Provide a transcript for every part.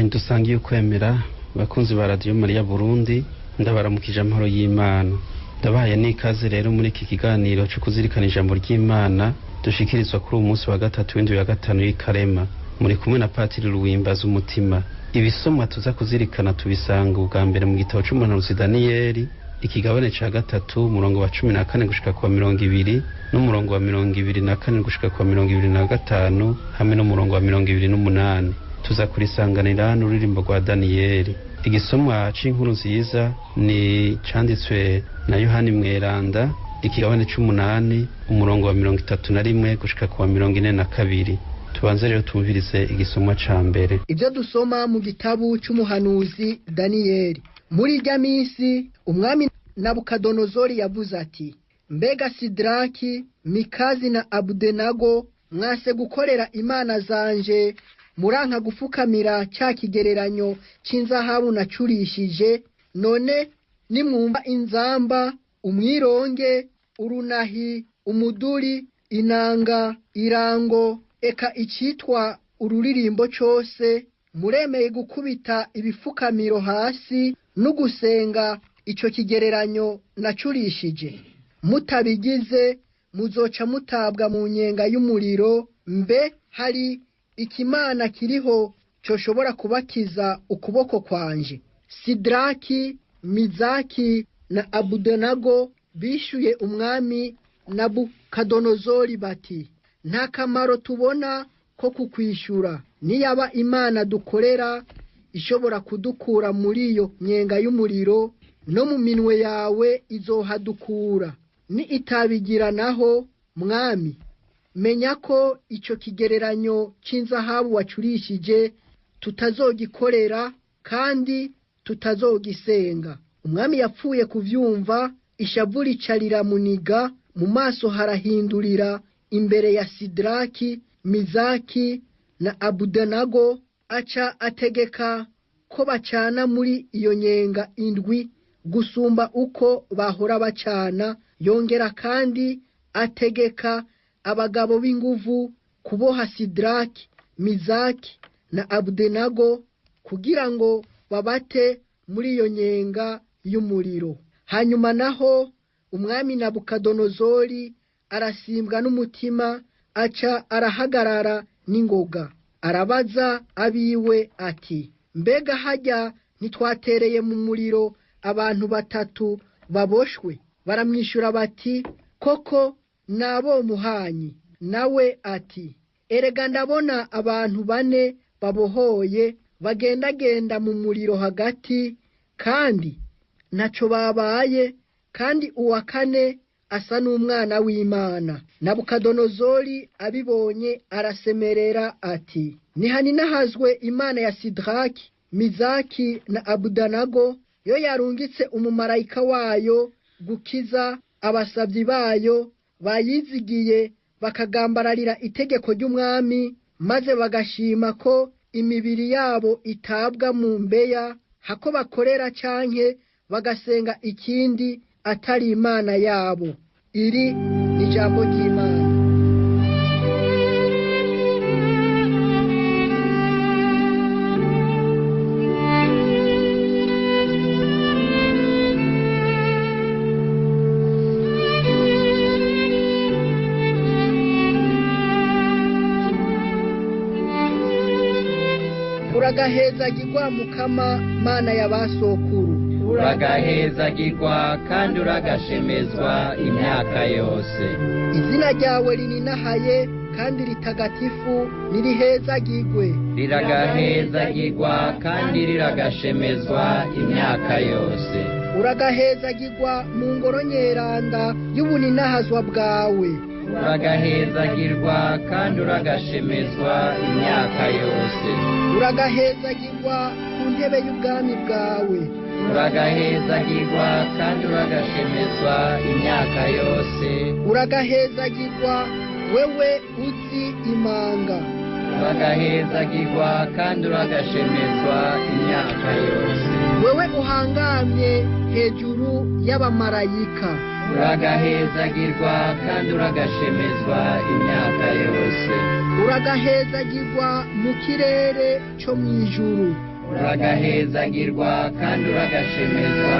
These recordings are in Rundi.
Bavukanyi dusangiye ukwemera, bakunzi ba Radiyo Mariya Burundi, ndabaramukije amahoro y'Imana. Ndabahaye n'ikaze rero muri iki kiganiro cyo kuzirikana ijambo ry'Imana dushikirizwa kuri uyu munsi wa gatatu w'indwi ya gatanu y'ikarema. Muri kumwe na Patiri Ruwimbaza umutima. Ibisomwa tuza kuzirikana tubisanga ubwa mbere mu gitabo c'umuhanuzi Daniyeli, ikigabane ca gatatu, umurongo wa 14 gushika kuwa 20, n'umurongo wa 24 gushika kuwa 25, hamwe n'umurongo wa 28. Tuza kurisanganira n'uririmbo rwa Daniyeli. Igisomwa c'inkuru nziza ni canditswe na Yohani Mweranda, ikigabane c'umunani, umurongo wa 31 gushika kuwa 42. Tubanze rero tumvirize igisomwa ca mbere. Ibyo dusoma mu gitabu c'umuhanuzi Daniyeli. Muri irya minsi umwami Nabukadonozori yavuze ati: mbega Sidraki, Mikazi na Abudenago mwase gukorera imana zanje, muranka gufukamira cya kigereranyo c'inzahabu nacurishije. None nimwumva inzamba, umwironge, urunahi, umuduri, inanga, irango, eka icitwa ururirimbo cose, muremeye gukubita ibifukamiro hasi no gusenga ico kigereranyo nacurishije. Mutabigize muzoca mutabwa mu nyenga y'umuriro. Mbe hari ikimana kiriho coshobora kubakiza ukuboko kwanje? Sidraki, Mizaki na Abudenago bishuye umwami Nabukadonozori bati: nta kamaro tubona ko kukwishura. Niyaba Imana dukorera ishobora kudukura muri iyo nyenga y'umuriro, no mu minwe yawe izohadukura. Ni itabigira naho, mwami, menya ko ico kigereranyo c'inzahabu wacurishije tutazogikorera kandi tutazogisenga. Umwami yapfuye kuvyumva, ishavu rica riramuniga, mu maso harahindurira imbere ya Sidraki, Mizaki na Abudenago. Aca ategeka ko bacana muri iyo nyenga indwi gusumba uko bahora bacana. Yongera kandi ategeka abagabo b'inguvu kuboha Sidraki, Mizaki na Abudenago kugira ngo babate muri iyo nyenga y'umuriro. Hanyuma naho umwami Nabukadonozori arasimbwa n'umutima, aca arahagarara n'ingoga. Arabaza abiwe ati: mbega hajya ntitwatereye mu muriro abantu batatu baboshwe? Baramwishura bati: koko nabo muhanyi. Nawe ati: erega ndabona abantu bane babohoye bagendagenda mu muriro hagati, kandi ntaco babaye, kandi uwa kane asa n'umwana w'Imana. Nabukadonozori abibonye arasemerera ati: nihaninahazwe Imana ya Sidraki, Mizaki na Abudanago, yo yarungitse umumarayika wayo gukiza abasavyi bayo bayizigiye, bakagambararira itegeko ry'umwami, maze bagashima ko imibiri yabo itabwa mu mbeya, hako bakorera canke bagasenga ikindi atari Imana yabo. Iri ni ijambo ry'Imana. Uragahezagirwa Mukama Mana ya basokuru, uragahezagirwa kandi uragashemezwa imyaka yose. Izina ryawe rininahaye kandi ritagatifu nirihezagirwe. Riragahezagirwa kandi riragashemezwa imyaka yose. Uragahezagirwa mu ngoro nyeranda y'ubuninahazwa bwawe. Uragahezagirwa kandi uragashemezwa imyaka yose. Uragahezagirwa ku ntebe y'ubwami bwawe. Uragahezagirwa kandi uragashemezwa imyaka yose. Uragahezagirwa wewe uzi imanga. Uragahezagirwa kandi uragashemezwa imyaka yose. Wewe uhangamye hejuru y'abamarayika. Uragahezagirwa kandi uragashemezwa imyaka yose. Uragahezagirwa mu kirere cyo mu ijuru. Uragahezagirwa kandi uragashemezwa.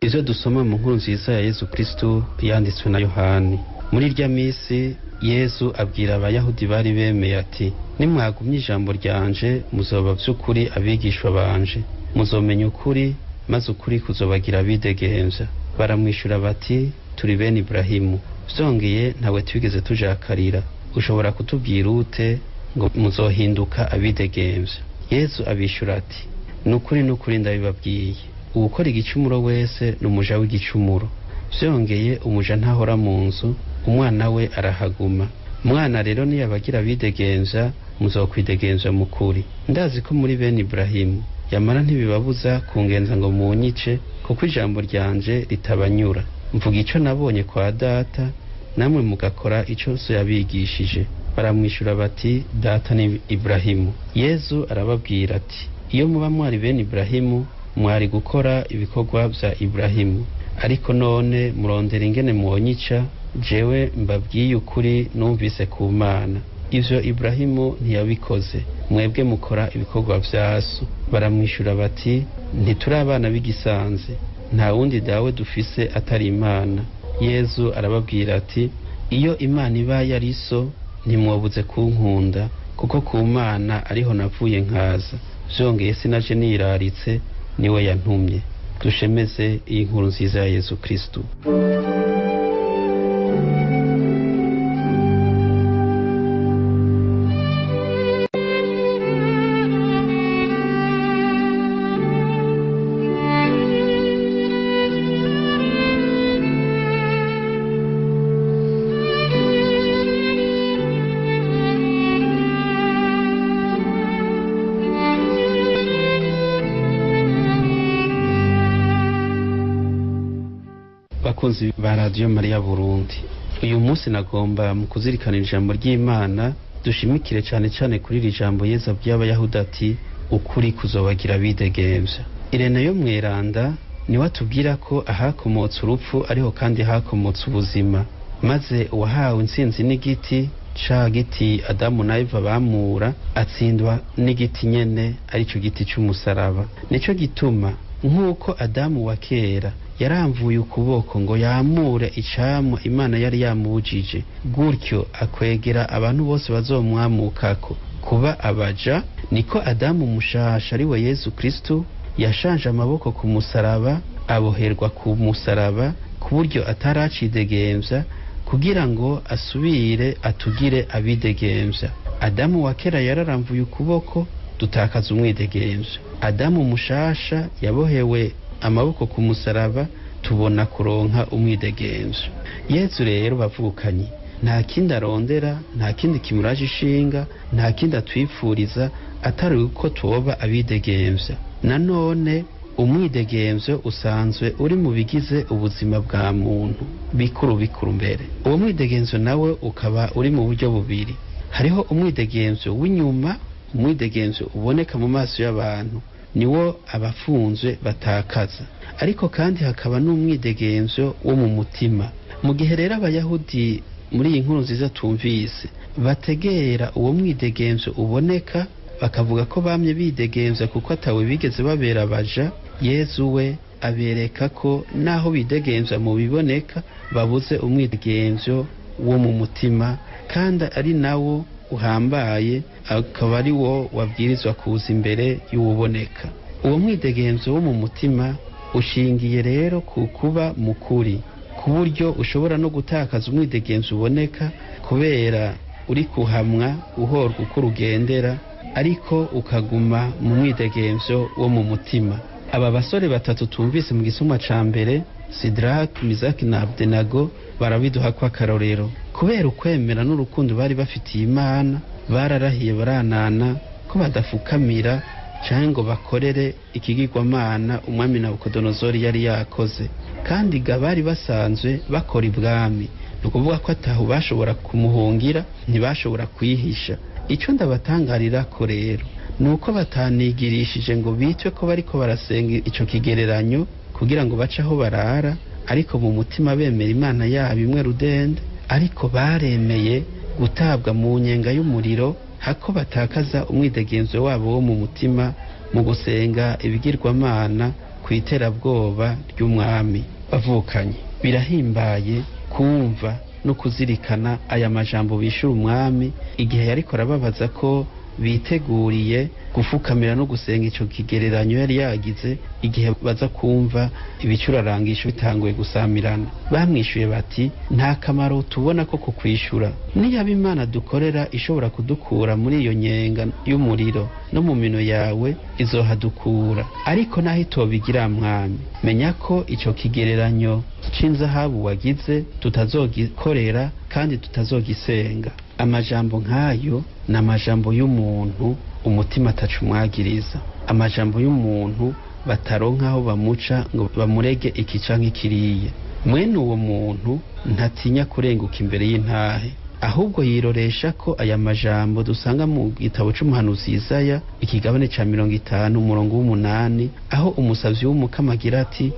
Ivyo dusoma mu nkuru nziza ya Yezu Kristu yanditswe na Yohani. Muri irya misi Yezu abwira abayahudi bari bemeye ati: nimwagumye ijambo ryanje muzoba vy'ukuri abigishwa banje, muzomenya ukuri maze ukuri kuzobagira abidegemvya. Baramwishura bati: turi bene Iburahimu, vyongeye ntawe twigeze tujakarira, ushobora kutubwira ute ngo muzohinduka abidegemvya? Yezu abishura ati: nukuri nukuri ndabibabwiye, uwukora igicumuro wese ni umuja w'igicumuro. Vyongeye umuja ntahora mu nzu, umwana we arahaguma. Mwana rero niyabagira abidegemvya, muzokwidegemvya mu kuri. Ndazi ko muri bene Iburahimu, yamara ntibibabuza kungenza ngo munyice, kuko ijambo ryanje ritabanyura. Mvuga ico nabonye kwa data, namwe mugakora ico so yabigishije. Baramwishura bati: data ni Iburahimu. Yezu arababwira ati: iyo muba mwari bene Iburahimu, mwari gukora ibikorwa vya Iburahimu. Ariko none murondera ingene mwonyica, jewe mbabwiye ukuri numvise ku Mana. Ivyo Iburahimu ntiyabikoze, mwebwe mukora ibikorwa vya so. Baramwishura bati: ntituri abana b'igisanze, nta wundi dawe dufise atari Imana. Yezu arababwira ati: iyo Imana iba yari so, ntimwobuze kunkunda, kuko ku Mana ariho navuye nkaza. Vyongeye sinaje niraritse, niwe yantumye. Dushemeze iyi nkuru nziza ya Yezu Kristu. Bakunzi ba Radiyo Mariya Burundi, uyu munsi nagomba mu kuzirikana ijambo ry'Imana dushimikire cane cane kuri iri jambo Yezu abwiye abayahudi ati: ukuri kuzobagira abidegemvya. Irene yo mweranda niwe atubwira ko ahakomotse urupfu ariho kandi hakomotse ubuzima, maze uwahawe intsinzi n'igiti ca giti Adamu na Eva bamura atsindwa n'igiti nyene, arico giti c'umusaraba. Nico gituma nk'uko Adamu wa kera yaramvuye ukuboko ngo yamure icamwa Imana yari yamubujije, gutyo akwegera abantu bose bazomwamukako kuba abaja, niko Adamu mushasha ariwe Yezu Kristu yashanje amaboko ku musaraba, aboherwa ku musaraba ku buryo ataracidegemvya, kugira ngo asubire atugire abidegemvya. Adamu wa kera yararamvuye ukuboko, dutakaza umwidegemvya. Adamu mushasha yabohewe amaboko ku musaraba, tubona kuronka umwidegemvyo. Yezu rero bavukanye, nta kindi arondera, nta kindi kimuraje ishinga, nta kindi atwipfuriza atari uko tuba abidegemvya. Nanone umwidegemvyo usanzwe uri mu bigize ubuzima bwa muntu bikuru bikuru mbere. Uwo mwidegemvyo nawe ukaba uri mu buryo bubiri. Hariho umwidegemvyo w'inyuma, umwidegemvyo uboneka mu maso y'abantu, niwo abafunzwe batakaza. Ariko kandi hakaba n'umwidegemvyo wo mu mutima. Mu gihe rero abayahudi muri iyi nkuru nziza tumvise bategera uwo mwidegemvyo uboneka, bakavuga ko bamye bidegemvya kuko atawe bigeze babera abaja, Yezu we abereka ko naho bidegemvya mu biboneka babuze umwidegemvyo wo mu mutima, kandi ari nawo uhambaye, akaba ari wo wabwirizwa kuza imbere y'uwuboneka. Uwo mwidegemvyo wo mu mutima ushingiye rero ku kuba mukuri, ku buryo ushobora no gutakaza umwidegemvyo uboneka kubera uri kuhamwa uhorwa uko urugendera, ariko ukaguma mu mwidegemvyo wo mu mutima. Aba basore batatu tumvise mu gisumwa ca mbere, Sidraki, Mizaki na Abdenago, barabiduha ko akarorero. Kubera ukwemera n'urukundo bari bafitiye Imana, bararahiye baranana ko badafukamira canke ngo bakorere ikigirwamana umwami Nabukodonozori yari yakoze. Kandi ga bari basanzwe bakora ibwami, ni ukuvuga ko ataho bashobora kumuhungira, ntibashobora kwihisha. Ico ndabatangarira ko rero Ni uko batanigirishije ngo bitwe ko bariko barasenga ico kigereranyo kugira ngo bace aho barara, ariko mu mutima bemera Imana yabo imwe rudende, ariko baremeye gutabwa mu nyenga y'umuriro hako batakaza umwidegemvyo wabo wo mu mutima mu gusenga ibigirwamana ku iterabwoba ry'umwami. Bavukanye, birahimbaye kumva no kuzirikana aya majambo bishura umwami igihe yariko arababaza ko biteguriye gufukamira no gusenga ico kigereranyo yari yagize. Igihe baza kumva ibicurarangisho bitanguye gusamirana, bamwishuye bati: nta kamaro tubona ko kukwishura. Niyaba Imana dukorera ishobora kudukura muri iyo nyenga y'umuriro no mu mino yawe, izohadukura. Ariko naho itobigira, mwami, menya ko ico kigereranyo c'inzahabu wagize tutazogikorera kandi tutazogisenga. Amajambo nk'ayo ni amajambo y'umuntu umutima atacumwagiriza, amajambo y'umuntu bataronka aho bamuca ngo bamurege iki canke kiriya. Mwene uwo muntu ntatinya kurenguka imbere y'intahe, ahubwo yiroresha ko aya majambo dusanga mu gitabo c'umuhanuzi Isaya, ikigabane ca 50 umurongo w'8, aho umusavyi w'Umukama agira ati: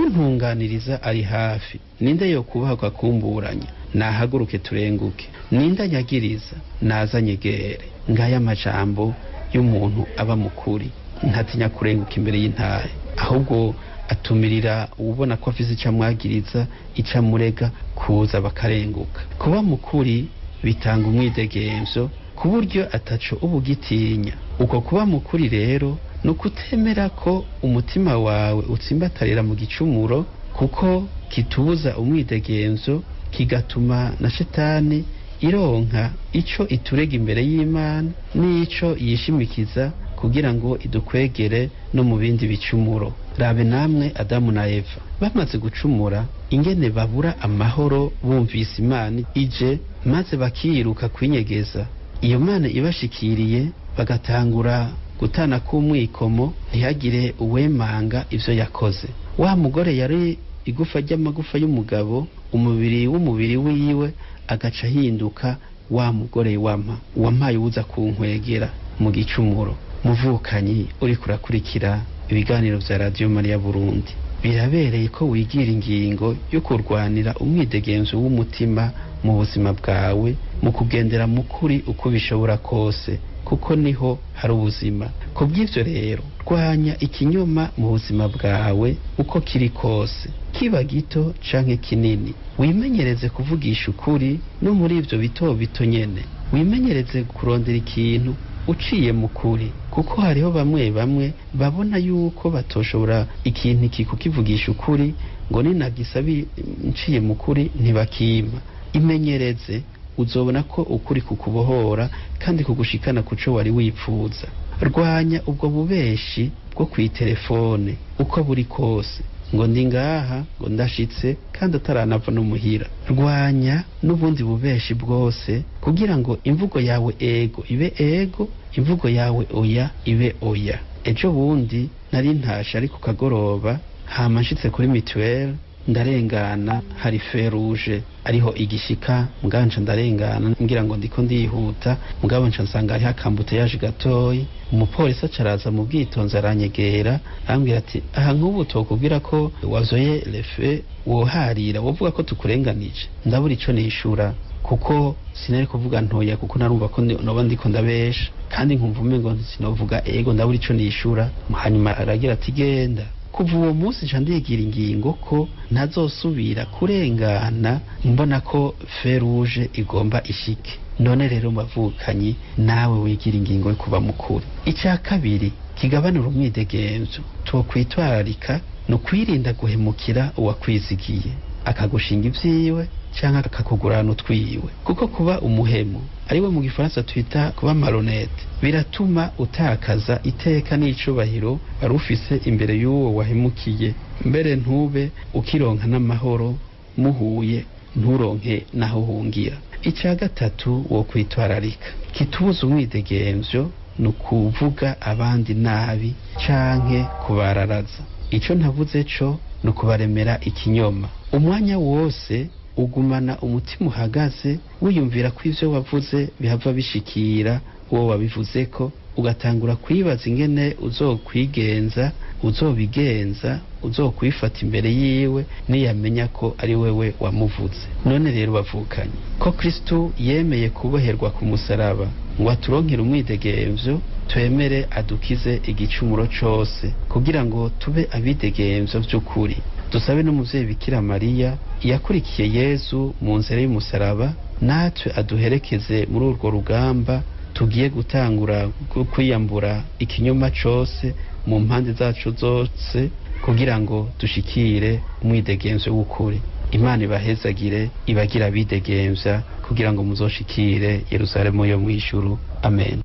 uwuntunganiriza ari hafi, ninde yokubaha kumburanya? Nahaguruke turenguke. Ninde anyagiriza? Nazanyegere. Ngaya amajambo y'umuntu aba mukuri, ntatinya kurenguka imbere y'intahe, ahubwo atumirira uwubona ko afise ico amwagiriza, ico amurega, kuza bakarenguka. Kuba mukuri bitanga umwidegemvyo ku buryo ataco uba ugitinya. Uko kuba mukuri rero ni ukutemera ko umutima wawe utsimbatarira mu gicumuro, kuko kitubuza umwidegemvyo, kigatuma na shetani ironka ico iturega imbere y'Imana n'ico yishimikiza kugira ngo idukwegere no mu bindi bicumuro. Rabe namwe Adamu na Eva bamaze gucumura, ingene babura amahoro bumvise Imana ije, maze bakiruka kwinyegeza. Iyo Mana ibashikiriye bagatangura gutana k'umwikomo, ntihagire uwemanga ivyo yakoze. Wa mugore yari igufa ry'amagufa y'umugabo, umubiri w'umubiri wiwe, agaca ahinduka wa mugore wampa wampaye uza kunkwegera mu gicumuro. Muvukanyi uriko urakurikira ibiganiro vya Radio Maria Burundi, birabereye ko wigira ingingo yo kurwanira umwidegemvyo w'umutima mu buzima bwawe, mu kugendera mu kuri uko bishobora kose, kuko niho hari ubuzima. Kubw'ivyo rero, rwanya ikinyoma mu buzima bwawe uko kiri kose, kiba gito canke kinini. Wimenyereze kuvugisha ukuri no muri ivyo bito bito nyene. Wimenyereze kurondera ikintu uciye mu kuri, kuko hariho bamwe bamwe babona yuko batoshobora ikintu iki kukivugisha ukuri, ngo ninagisabi nciye mu kuri ntibakima. Imenyereze, uzobona ko ukuri kukubohora kandi kugushikana kuco wari wipfuza. Rwanya ubwo bubeshi bwo kw'iterefone uko buri kose, ngo ndi ngaha, ngo ndashitse, kandi ataranava no muhira. Rwanya n'ubundi bubeshi bwose, kugira ngo imvugo yawe ego ibe ego, imvugo yawe oya ibe oya. Ejo bundi nari ntashe ari ku kagoroba, hama nshitse kuri mituelle ndarengana, hari feruje ariho igishika, muganje ndarengana ngira ngo ndiko ndihuta, mugabo nca nsanga hariho akambuteyaje gatoyi. Umupolisi acaraza mu bwitonzi aranyegera, arambwira ati: aha nk'ubu tokubwira ko wazoye lefe, woharira wovuga ko tukurenganije. Ndabura ico nishura, kuko sinari kuvuga ntoya, kuko narumva ko noba ndiko ndabesha, kandi nkumva umengo sinovuga ego. Ndabura ico nishura. Hanyuma aragira ati: genda. Kuva uwo munsi nca ndigira ingingo ko ntazosubira kurengana mbona ko feruje igomba ishike. None rero mavukanyi, nawe wigira ingingo yo kuba mukuru. Icya kabiri kigabanura umwidegemvyo twokwitwararika ni ukwirinda guhemukira uwakwizigiye akagushinga ivyiwe canke akakugurana utwiwe, kuko kuba umuhemu, ariwe mu gifaransa twita kuba malhonnête, biratuma utakaza iteka n'icubahiro wari ufise imbere y'uwo wahemukiye, mbere ntube ukironka n'amahoro muhuye, nturonke n'aho uhungira. Icya gatatu wo kwitwararika kitubuza umwidegemvyo ni ukuvuga abandi nabi canke kubararaza. Ico ntavuze co ni ukubaremera ikinyoma. Umwanya wose ugumana umutima uhagaze, wiyumvira ko ivyo wavuze bihava bishikira uwo wabivuzeko, Ugatangura kwibaza ingene uzokwigenza, uzobigenza, uzokwifata imbere yiwe niyamenya ko ari wewe wamuvuze. None rero bavukanye, ko Kristu yemeye kuboherwa ku musaraba ngo aturonkere umwidegemvyo, twemere adukize igicumuro cose kugira ngo tube abidegemvyo vy'ukuri. Dusabe n'umuvyeyi Bikira Mariya yakurikiye Yezu mu nzira y'umusaraba, natwe aduherekeze muri urwo rugamba tugiye gutangura rwo kwiyambura ikinyoma cose mu mpande zacu zose kugira ngo dushikire umwidegemvyo w'ukuri. Imana ibahezagire, ibagire abidegemvya kugira ngo muzoshikire Yerusalemu yo mw'ijuru. Amen.